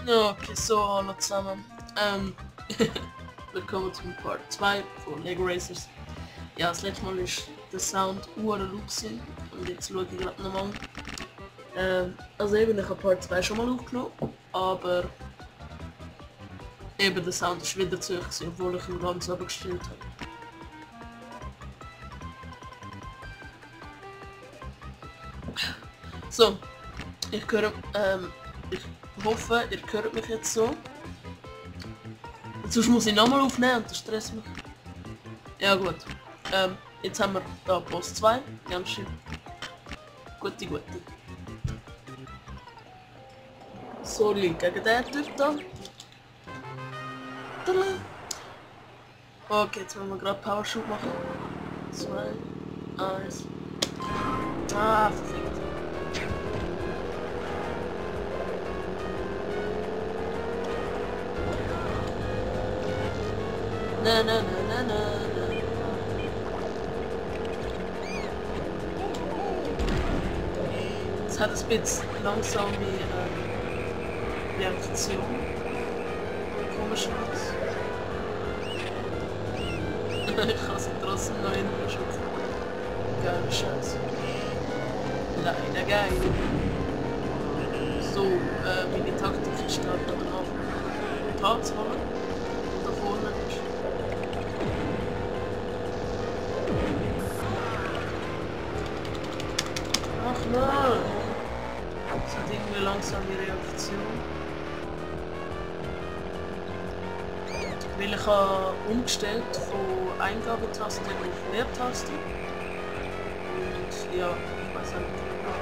Ja, okay, so hallo zusammen. Willkommen zum Part 2 von Lego Racers. Ja, das letzte Mal ist der Sound laut gewesen und jetzt schaue ich gerade nochmal. Also eben, ich habe Part 2 schon mal aufgenommen, aber eben der Sound ist wieder zu hoch gewesen, obwohl ich ihn ganz oben gestellt habe. So, ich hoffe, ihr hört mich jetzt so. Sonst muss ich nochmal aufnehmen und das stresst mich. Ja gut. Jetzt haben wir da Boss 2. Ganz schön. Gute. Soli gegen den Typ da. Tada. Okay, jetzt wollen wir gerade Power Shoot machen. 2, 1. Ah, verfickt. Na. Es hat ein bisschen langsame Reaktion. Komisch aus. Ich kann sie trotzdem noch hinten schützen. Geile Scheiße. Leider geil. So, meine Taktik ist gerade danach Tat zu holen. Da vorne ist. Ach nein! Es hat irgendwie langsame Reaktion. Weil ich habe umgestellt von Eingabetaste auf Leertaste. Und ja, ich weiß auch nicht genau.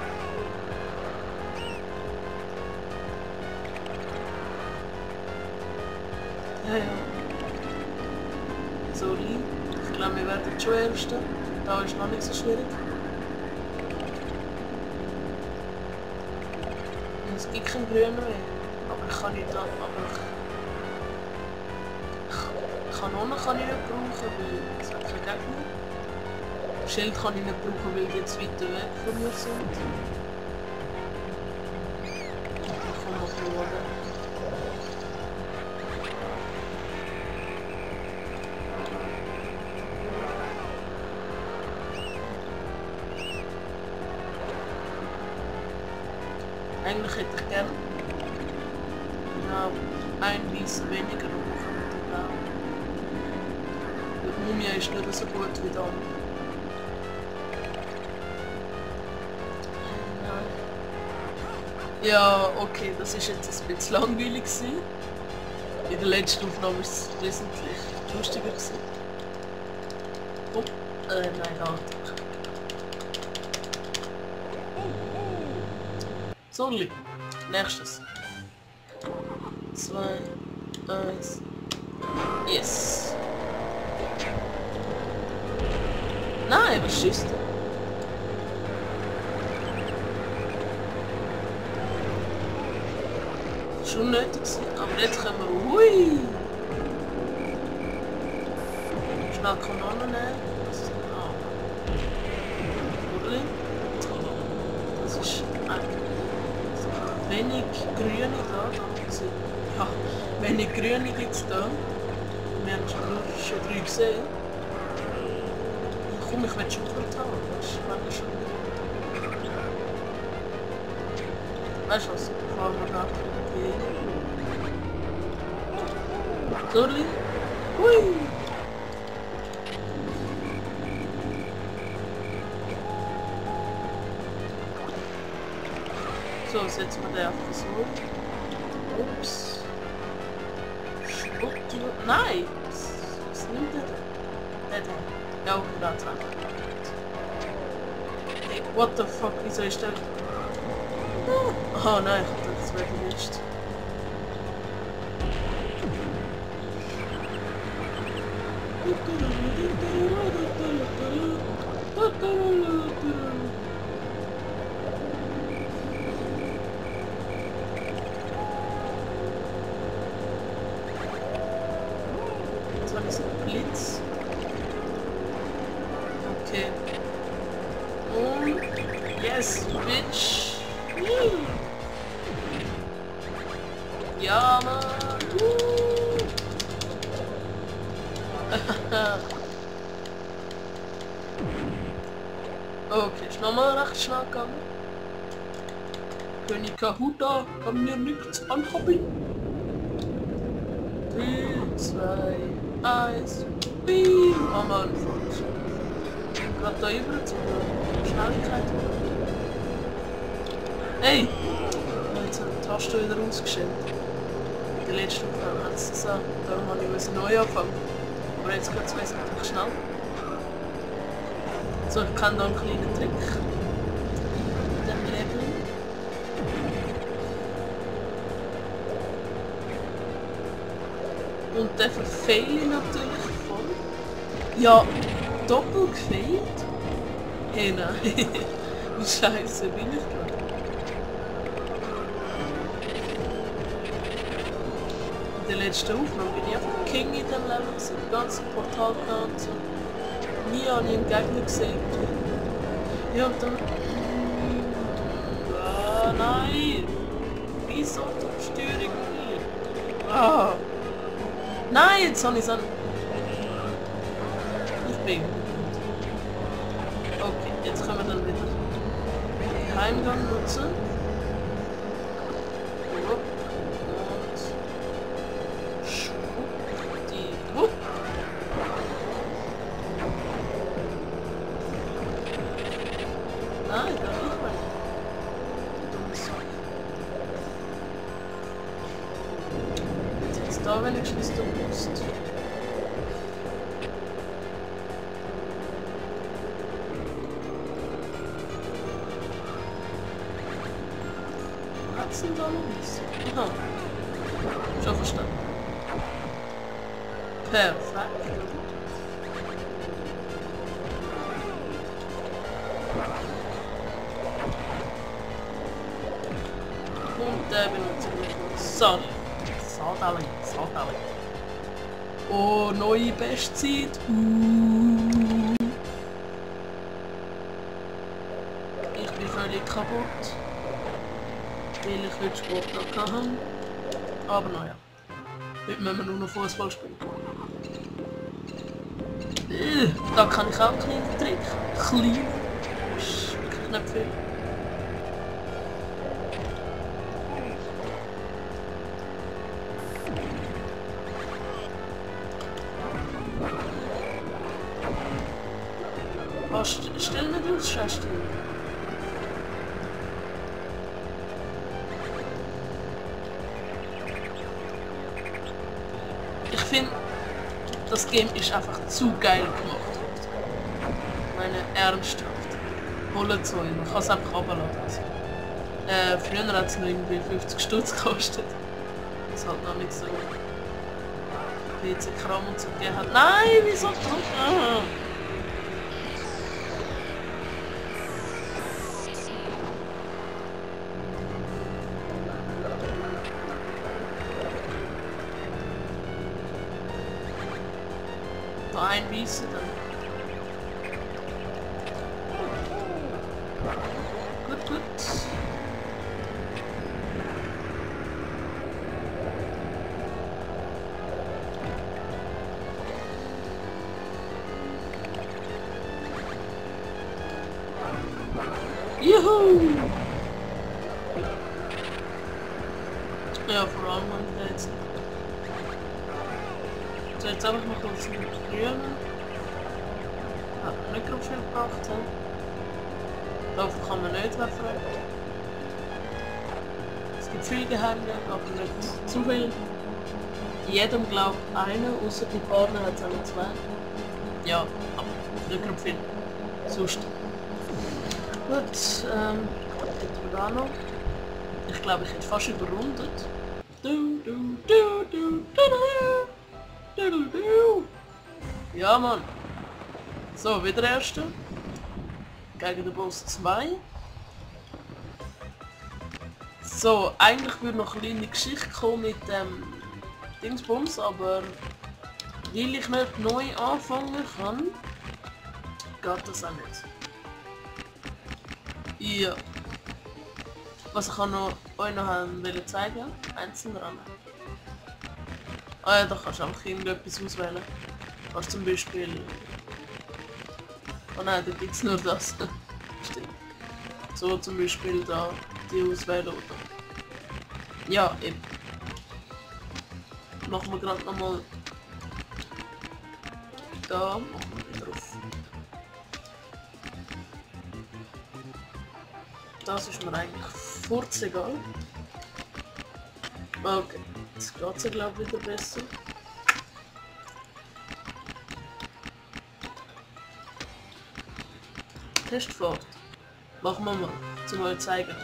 Ja. So lieb. Ich glaube, wir werden schon Erste. Da ist noch nicht so schwierig. Es gibt keinen grünen mehr, aber ich kann nicht da, ich kann unten kann ich nicht brauchen, weil es hat keinen Gegner. Schild kann ich nicht brauchen, weil die jetzt weiter weg von mir sind. Ich kann mal schauen. Eigentlich hätte ich gerne ein bisschen weniger machen mit dem Blau. Die Mumie ist nicht so gut wie da. Ja, okay, das ist jetzt ein bisschen langweilig gewesen. In der letzten Aufnahme ist es wesentlich lustiger gewesen. Oh, nein, halt. So, nächstes. 2, 1. Yes. Nein, was schießt der? Schon nötig gewesen, aber jetzt können wir... Hui! Schnell Kanonen nehmen. Das ist ein Arme. Das ist ein... Wenig Grüne da sind. Ja, wenig Grüne gibt es da. Wir haben schon 3 gesehen. Komm, ich will schon gut haben. Weißt du was? Fahren wir nach hier. Sorry. Hui! So, setzen wir den einfach so. Ups. Spuckt. Nein! Was nimmt der denn? Der da. Ja, okay, da dran. Hey, what the fuck? Wieso ist der? Oh nein, ich hab das wäre gewischt. Blitz. Okay. Und yes, bitch. Ja, Mann! Okay, ist nochmal recht schnell gegangen. König Kahuta kann mir nichts anhaben. 3, 2, 1. Beam! Oh Mann, falsch. Gerade da über zu der Schnelligkeit. Hey! Jetzt hat die Taste wieder ausgeschält. Die letzte Aufnahme hat es gesagt, darum habe ich neu angefangen. Aber jetzt geht es wesentlich schnell. So, ich kann da einen kleinen Trick. Mit dem Level. Und den verfehle ich natürlich voll. Ja, doppelt gefehlt? Hey nein. Wie scheiße bin ich gerade. In der letzten Aufnahme bin ich einfach King in dem Level, so die ganzen Portal und so. Nie habe ich einen Gegner gesehen. Ja und dann... Ah, nein! Wieso die Steuerung nicht? Ah! Nein, jetzt habe ich es an... Ich bin... Okay, jetzt können wir dann wieder den Heimgang nutzen. Und... Schwuppdiwupp. Nein, da nicht mehr. Dummes Zeug. Jetzt da wenigstens du musst. Hat's denn da noch nicht? Aha. Schon verstanden. Perfekt. Und der benutzt wir Sonne. Sandali. Oh, neue Bestzeit. Ich bin völlig kaputt. Weil ich heute Sport noch hatte. Aber naja. Heute müssen wir nur noch Fußball spielen. Da kann ich auch einen kleinen Trick. Klein. Ist wirklich nicht viel. Was? Stell nicht aus, Schätzchen. Ich finde, das Game ist einfach zu geil gemacht. Meine ernsthaft. Holen zu man kann es einfach runterladen. Früher hat es nur irgendwie 50 Stutz gekostet. Das halt noch nicht so PC-Kram und so gegeben hat. Nein, wieso drücken? Da einbeißen dann. Gut. Juhu! Ja, vor allem wenn jetzt. So, jetzt einfach mal kurz mit Grünen. Hat mir nicht gerade viel gebracht. Dafür kann man nicht werfen. Es gibt viele Geheimnisse, aber nicht zu viel. Jedem glaubt einer, außer die Partner hat es auch zwei. Ja, aber nicht gerade viel. Sonst. Gut, hätten wir da noch. Ich glaube, ich hätte fast überrundet. Ja, Mann. So, wieder Erster. Gegen den Boss 2. So, eigentlich würde noch eine kleine Geschichte kommen mit dem Dingsbums, aber weil ich nicht neu anfangen kann, geht das auch nicht. Ja. Was ich auch noch euch noch zeigen wollte, einzeln ran. Ah ja, da kannst du einfach irgendetwas auswählen. Du kannst zum Beispiel... Oh nein, da gibt es nur das. Stimmt. So zum Beispiel da die auswählen oder... Ja, eben. Machen wir gerade nochmal... Da, machen wir wieder auf. Das ist mir eigentlich furzegal. Okay, jetzt geht es ja glaube ich wieder besser. Testfahrt. Machen wir mal, zum euch zeigen.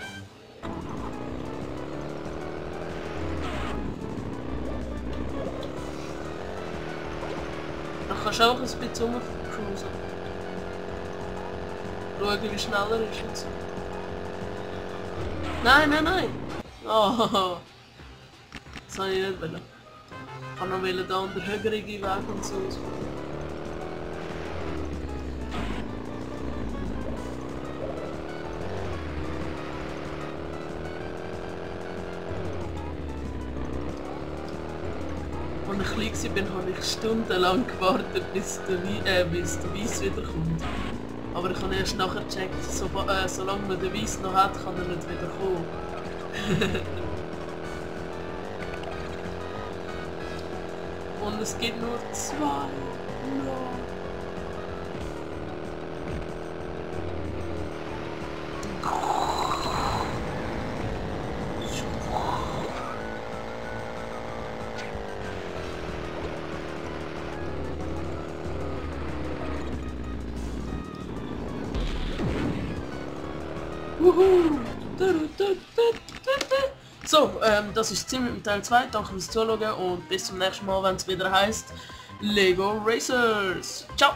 Dann kannst du auch ein bisschen rumcruisen. Schauen, wie schnell er ist jetzt. Nein, nein, nein! Oh, das wollte ich nicht wollen. Ich kann noch da an der höheren Weg und so. Als ich klein war, habe ich stundenlang gewartet, bis der Weiss wiederkommt. Aber ich habe erst nachher gecheckt, solange man den Weiss noch hat, kann er nicht wieder kommen. Und es gibt nur 2. No. So, das ist ziemlich mit Teil 2. Danke fürs Zuschauen und bis zum nächsten Mal, wenn es wieder heißt Lego Racers. Ciao!